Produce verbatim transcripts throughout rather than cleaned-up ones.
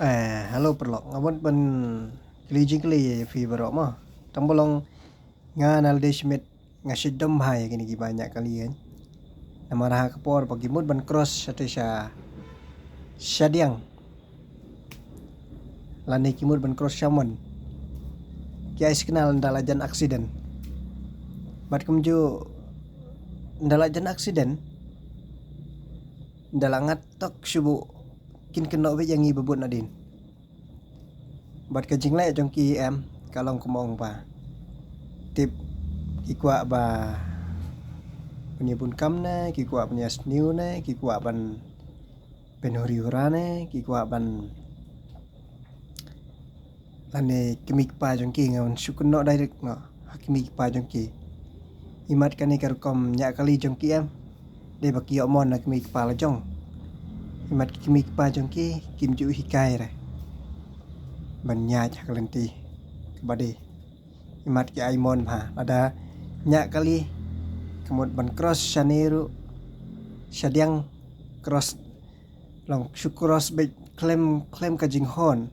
Eh, hello paralok. Nga mut ban kylli jingkylli ïa phi baroh mo. Tang ba long nga na lade shimit nga shait dom bha ïa kine kiba ñiah kali kan. Namar ha ka por ba ki mut ban cross shatei sha shadiang, lane ki mut ban cross sha mon, ki ai signal ynda la jan accident. Bad kumjuh ynda la jan accident, ynda la ngat tok shuh, kin kynnoh beit ïa ngi ba bud nadien. Bad ka jingleh jong ki em ka long kumba ong ba tip ki kwah ba ban ïa bun kam ne, ki kwah ban ïa sniew ne, ki kwah ban pynhuri hura ne, ki kwah ban, lane kmie kpa jong ki, nga wan shu kynnoh direct noh ha kmie kpa jong ki. Imat kane ka rukom ñiah kali jong ki em, dei ba ki ïoh mon na kmie kpa la jong. Imat ki kmie kpa jong ki kim ju hikai re ban ñiah ha ka lynti kaba dei. Imat ki ai mon bha lada ñiah kali, ka mut ban cross shane ruh shadiang, cross long shu cross beit khlem khlem ka jinghorn.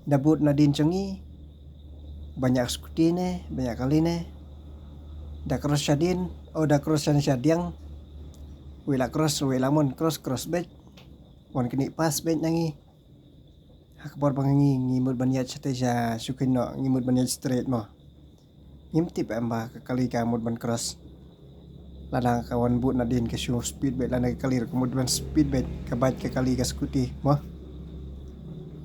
Da bud nadien jong ngi, ba ñiah scooty ne, ba ñiah kali ne, da cross shadien, o da cross shane shadiang, wei la cross, wei la mon, cross cross beit, wan kine pass beit na ngi. Ha ka por ba ngi ngi mut ban ïaid shatei sha shu kynnoh, ngi mut ban ïaid straight mo. Ngim tip em ba ka kali ka mut ban cross. Lada ka wan bud nadien ka shu speed beit, lada ka kali ka mut ban speed beit, ka bike ka kali ka scooty mo.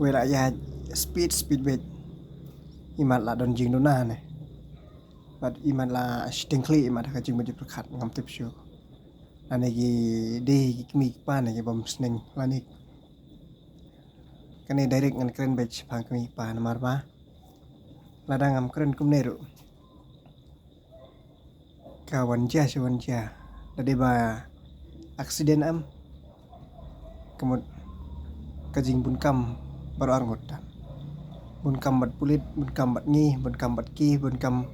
Wei la ïaid speed speed beit, imat la don jingduna ne. Bad imat la shiteng khlieh, imat ha ka jingmut jingpyrkhat ngam tip shuh. Lane ki dei ki kmie ki kpa ne ki bym sneng lane. Kane direct ngan kren beit shaphang kmie ki kpa namar ba lada ngam kren kumne ruh, ka wan jia sha wan jia. Da dei ba accident em, ka mut ka jingbun kam baroh arngut. Bun kam bad pulit, bun kam bad ngi, bun kam bad ki, bun kam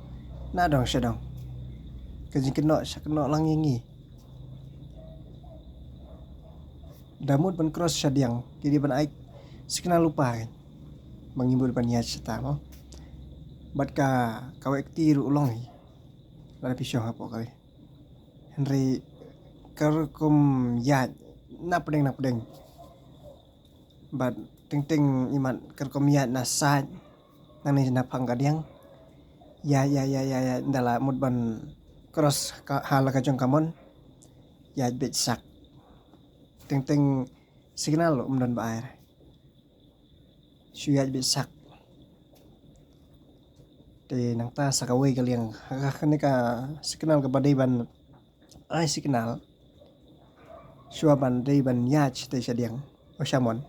na dong sha dong. Ka jingkynnoh sha kynnoh lang ïa ngi. Da mut ban cross shadiang, ki dei ban ai signal lypa kan, ba ngi mut ban ïaid shata mo. Bad ka, ka wei kti ruh u long hi, lada phi shong hapoh kali. Hynrei ka rukom ïaid na pdeng na pdeng. Bad teng teng imat ka rukom ïaid na side, nangne na phang ka diang. Ïaid ïaid ïaid ïaid ïaid, ynda la mut ban cross ka, ha la ka jong ka mon, ïaid beit sak. Teng teng signal um don ba ai re. Shu ïaid beit sak. Te nangta sa kawei ka liang, ha kane ka signal kaba dei ban ai signal, shuwa ban dei ban ïaid shatei shadiang, o sha mon,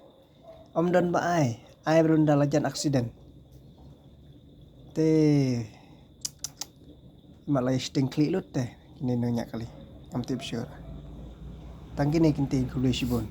um don ba ai, ai ba don da la jan accident. Te imat la ïa shiteng khlieh lut te kine nongñiah kali. Ngam tip shuh. Tang kine ki ktien, khublei shibun.